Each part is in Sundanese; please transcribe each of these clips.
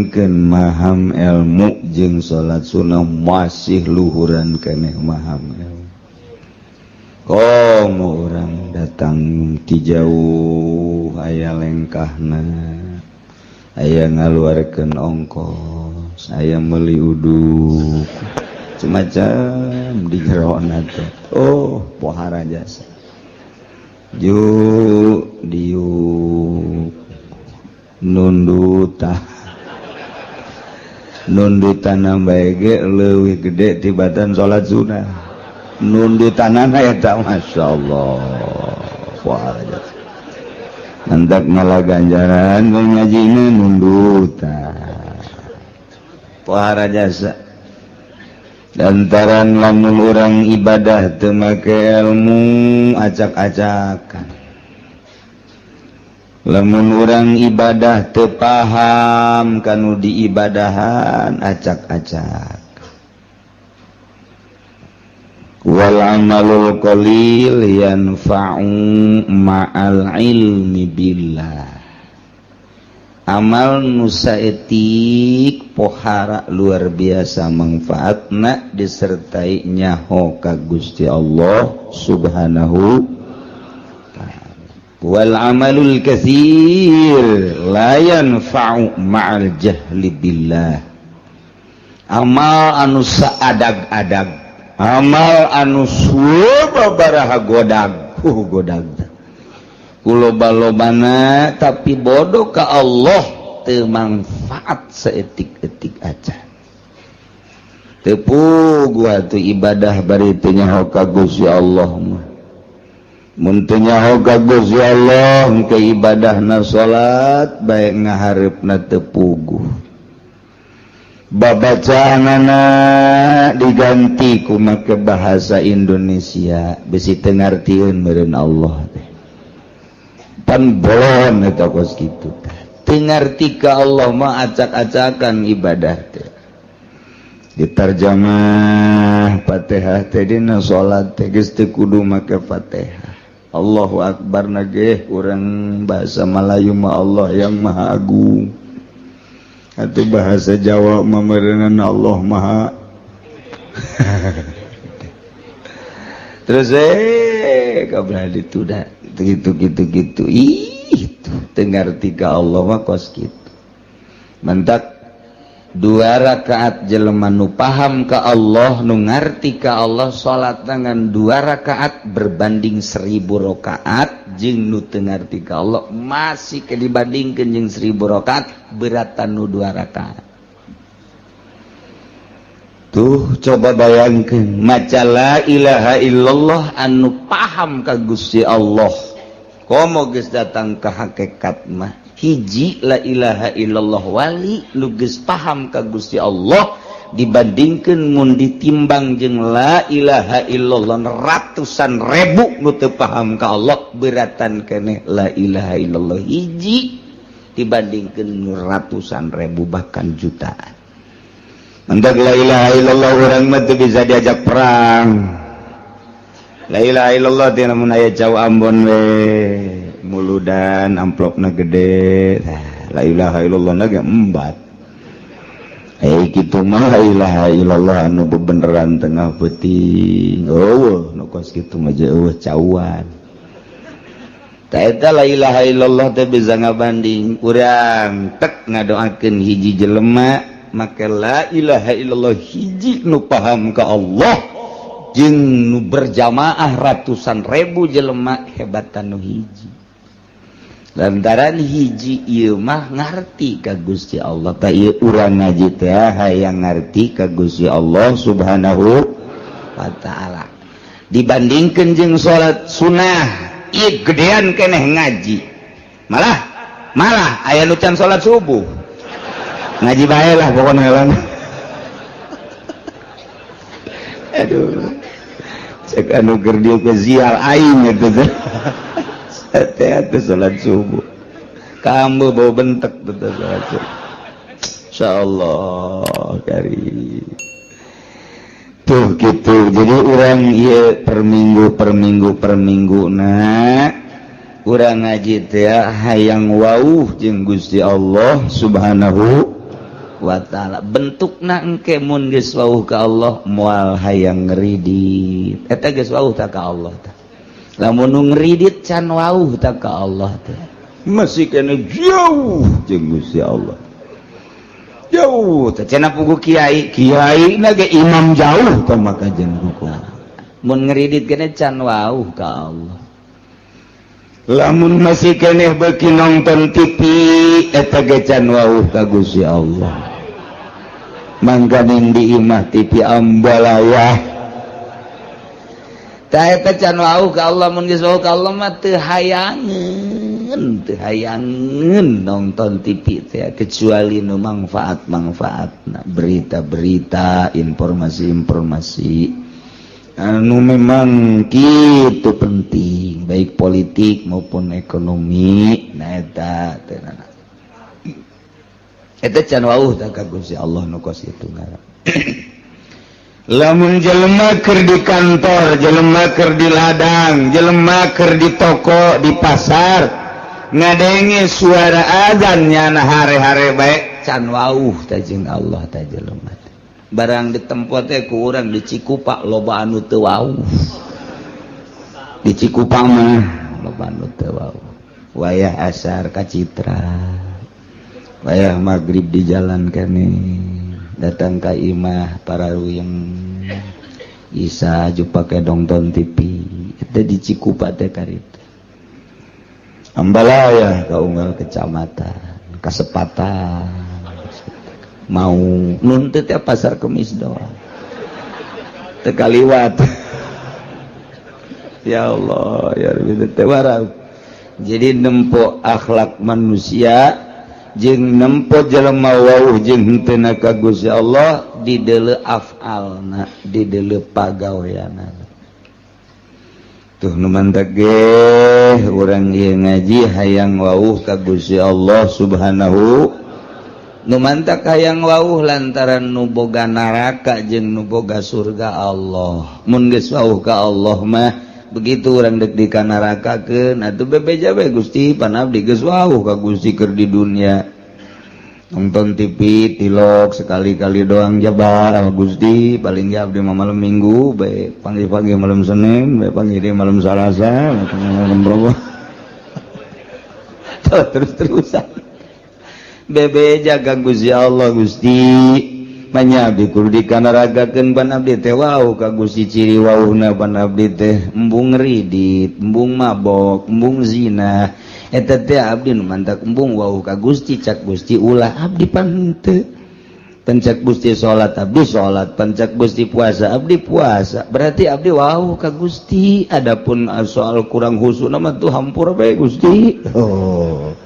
Bandingkan maham ilmu jeung salat sunnah, masih luhuran keneh maham ilmu. Komo urang datang ti jauh, aya lengkahna, aya ngaluarkeun ongkos, aya meuli uduk semacam di jerona teh. Oh, pohara jasa ju diuk nundutan nundutan bae ge leuwih gede tibatan salat sunnah nundutanana eta. Masyaallah, pohara jasa. Hendak ngalah ganjaran ngajina nundutan, pohara jasa. Lantaran lamun urang ibadah teu make ilmu, acak-acakan. Lamun urang ibadah teu paham kanu diibadahan, acak-acak. Wal amalul qalil yanfa'u ma'al ilmi billah. Amal nu saeutik pohara luar biasa manfaatna disertai nyaho ka Gusti Allah Subhanahu. Wal amalul katsir la yanfa'u ma'al jahli billah. Amal anu saadag-adag, amal anu sababaraha godag, godag kuloba-lobana, tapi bodoh ka Allah, teu manfaat saeutik-eutik aja. Teu puguh atuh ibadah bari teu nyaho ka Gusti Allah mah. Mun teu nyaho ka Gusti Allah ke ibadahna, salat bae ngahareupna teu puguh, babacaanana diganti ku make bahasa Indonesia, bisi teu ngartieun meureun Allah teh. Pan bolon eta kos kitu teh. Teu ngarti ka Allah mah acak-acakan ibadah teh. Diterjemah Fatihah teh dina salat teh geus teu kudu make Fatihah. Allahu Akbar nage urang bahasa Melayu mah Allah yang Maha Agung, atau bahasa Jawa mah meureunan Allah Maha. Terus kabeh ditunda gitu gitu gitu. Ih, teu ngarti ka Allah mah kos kitu. Mentak dua rakaat jelema nu paham ka Allah, nu ngarti ka Allah, salat dengan dua rakaat berbanding 1000 rakaat jeung nu teu ngarti ka Allah, masih ke dibandingkeun jeung 1000 rakaat, beratan nu dua rakaat. Tuh, coba bayangkan maca la ilaha illallah anu paham ka Gusti Allah, komo geus datang ke hakikat mah, hiji la ilaha illallah wali nu geus paham ka Gusti Allah dibandingkan mun ditimbang jeung la ilaha illallah ratusan ribu nu teu paham ka Allah, beratan keneh la ilaha illallah hiji dibandingkan ratusan ribu bahkan jutaan. Mentak la ilaha illallah urang mah teu bisa diajak perang. La ilaha illallah teh lamun aya cau Ambon we muludan, amplopna gede. La ilaha illallah na ge embat. Eh, kitu mah la ilaha illallah anu bebeneran tengah peuting. Eueuh nu kos kitu mah, eueuh cauan. Ta eta la ilaha illallah teh bisa ngabanding urang tek ngadoakeun hiji jelema maka la ilaha illallah hiji nu paham ka Allah jeung nu berjamaah ratusan ribu jelema, hebatan nu hiji, lantaran hiji ieu mah ngarti ka Gusti Allah. Ta ieu urang ngaji teh hayang ngarti ka Gusti Allah Subhanahu wa taala. Dibandingkeun jeung salat sunnah, ieu gedean keneh ngaji. Malah malah aya nu can salat subuh, ngaji bae lah pokoknya lah. Aduh, cek anu keur dieu ke zial aing eta teh. Teh salat subuh kamu bau bentek tuh salat subuh. Insyaallah kari tuh gitu. Jadi urang ieu per minggu, per minggu, per minggu nah urang ngaji teh hayang wauh jeung Gusti Allah Subhanahu. Wa ta'ala. Bentukna engke mun geus wauh ka Allah, moal hayang ngeridit. Eta geus wauh ta ka Allah tah. Lamun nu ngeridit, can wauh ta ka Allah teh, masih kena jauh jeung Gusti Allah, jauh teh cenah. Pugu kiai kiai na ge imam jauh tah, maka jeung mun ngeridit kene can wauh ka Allah. Lamun masih keneh beki nonton TV, eta ge can wauh ka Gusti Allah. Mangkaning di imah TV ambalaya tah, eta can wauh ka Allah. Mun geus wauh ka Allah mah teu hayangeun, teu hayangeun nonton TV teh, kecuali nu manfaat manfaatna, berita-berita, informasi-informasi anu memang gitu penting, baik politik maupun ekonomi. Nah, eta eta can wauh tah ka Gusti Allah nu kos itu ngaran. Lamun jelema keur di kantor, jelema keur di ladang, jelema keur di toko, di pasar, ngadenge suara azan nyana hare-hare bae, can wauh tah jeung Allah tah jelema. Barang di tempat teh ku urang di Cikupa loba anu teu wauh. Di Cikupa mah loba anu teu wauh. Wayah asar ka Citra, wayah maghrib di jalan kene, datang ka imah para yang Isa ju pake nonton TV. Eta di Cikupa teh karita Ambalaya ka unggal kecamatan, kasepatan mau nuntut ya, pasar Kemis doang teu kaliwat. Ya Allah ya Rabbi, teh. Jadi nempo akhlak manusia jeung nempo jelema wauh jeung henteu ka Gusti Allah di deuleu afalna, di deuleu pagaweanna. Tuh, nu mantak ge urang ieu ngaji hayang wauh ka Gusti Allah Subhanahu. Nu mantak hayang wauh lantaran nu boga naraka jeung nu boga surga Allah. Mun geus wauh ka Allah mah, begitu urang dek di kanarakakeun atuh bebeja bae, "Gusti, pan abdi geus wauh ka Gusti keur di dunia. Nonton TV tilok sekali-kali doang jabar Gusti, paling ge abdi mah malam Minggu bae, pagi-pagi malam Senin bae, pagi di malam Salasa, malam Rabu." Terus-terusan bebeja ka Gusti Allah, "Gusti, manya abdi kudu dikanarakakeun, pan abdi teh wauh ka Gusti. Ciri wauhna pan abdi teh embung ridit, embung mabok, embung zina. Eta teh abdi nu mantak embung wauh ka Gusti." Cak Gusti, "Ulah, abdi pan henteu. Pan cek Gusti salat, abdi salat. Pan cek Gusti puasa, abdi puasa. Berarti abdi wauh ka Gusti. Adapun soal kurang khusyuk mah tuh hampura bae, Gusti." Oh,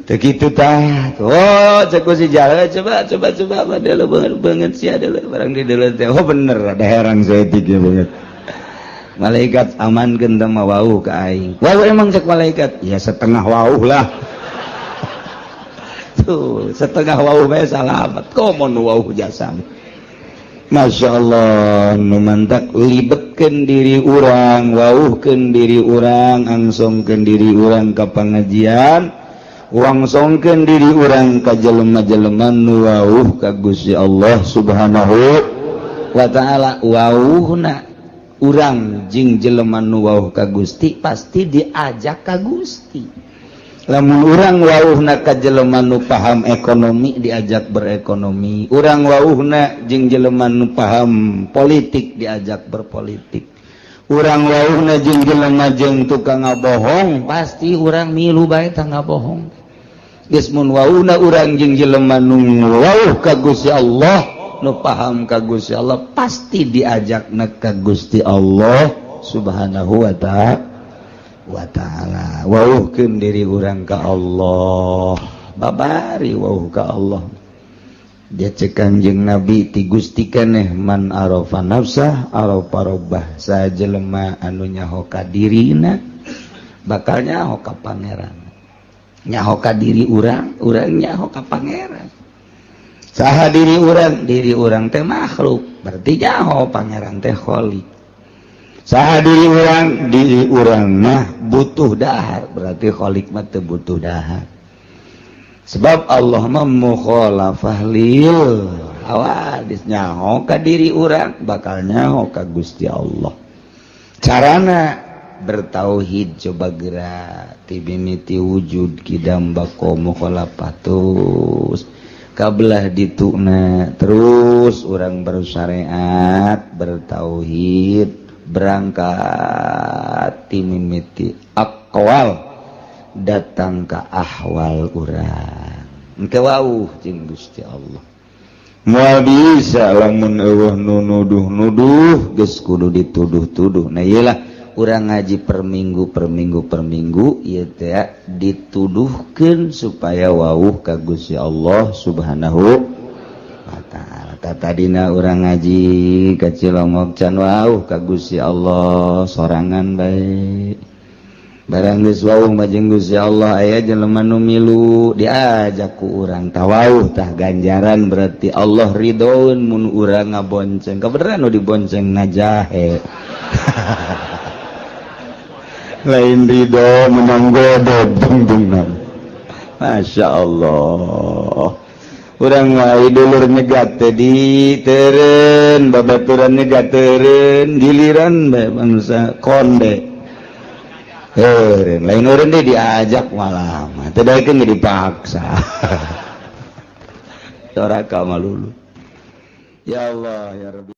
begitu tah. Oh, cek Gusti, jalan coba coba coba apa dia banget banget sih ada barang di dalam teh. Oh, bener, ada herang saeutik ya banget. Malaikat aman mah wauh ka aing. "Wauh emang?" cek malaikat. "Ya, setengah wauh lah." Tuh, setengah wauh bae salamat, komo nu wauh jasa. Masya Allah. Nu mantak libetkeun diri urang, wauhkeun diri urang, angsongkeun diri urang ka pengajian, wangsongkeun diri urang ka jelema-jelema nu wauh ka Gusti Allah Subhanahu wa ta'ala. Wauhna urang jeung jelema nu wauh ka Gusti pasti diajak ka Gusti. Lamun urang wauhna ka jelema nu paham ekonomi, diajak berekonomi. Urang wauhna jeung jelema nu paham politik, diajak berpolitik. Urang wauhna jeung jelema jeung tukang ngabohong, pasti urang milu bae tah ngabohong. Geus, mun wauhna urang jeung jelema nu wauh ka Gusti Allah, nu paham ka Gusti Allah, pasti diajakna ka Gusti Allah Subhanahu wa ta'ala wa ta'ala. Wauhkeun diri urang ka Allah, babari wauh ka Allah. Dia cek Kanjeng Nabi ti Gusti keneh, man arafa nafsah arafa rabbah. Saha jelema anu nyaho ka dirina bakal nyaho ka Pangeran. Nyaho ka diri urang, urang nyaho ka Pangeran. Saha diri urang? Diri urang teh makhluk, berarti nyaho Pangeran teh kholik. Saha diri urang? Diri urang mah butuh dahar, berarti kholik mah teu butuh dahar. Sebab Allah mah mukhalafah lil hawadis, nyaho ka diri urang, bakal nyaho ka Gusti Allah. Carana bertauhid, coba gerak ti mimiti wujud, kidam, bako, mukhalafah, terus kabelah dituna, terus urang bersyariat, bertauhid, berangkat ti mimiti aqwal datang ke ahwal urang, engke wauh jeung Gusti Allah. Moal bisa lamun euweuh nu nuduh-nuduh, geus kudu dituduh-tuduh. Nah, iyalah urang ngaji per minggu, per minggu, per minggu ieu teh dituduhkeun supaya wauh ka Gusti Allah Subhanahu wa Ta'ala. Tadina urang ngaji ka Cilongok can wauh ka Gusti Allah, sorangan bae. Barang geus wauh mah jeung Gusti Allah, aya jelema nu milu diajak ku urang, tawauh tah ganjaran. Berarti Allah ridhoeun mun urang ngabonceng. Kebenaran nu dibonceng ngajahe, lain ridho, menang godog dungdungna. Masya Allah, urang wae dulur nyegat teh di teureun, babaturan nyegat teureun, giliran bae bangsa konde heureun, lain eureun deh diajak malah mah teu daekeun, dipaksa. Doraka malulu. Ya Allah, ya Rabbi.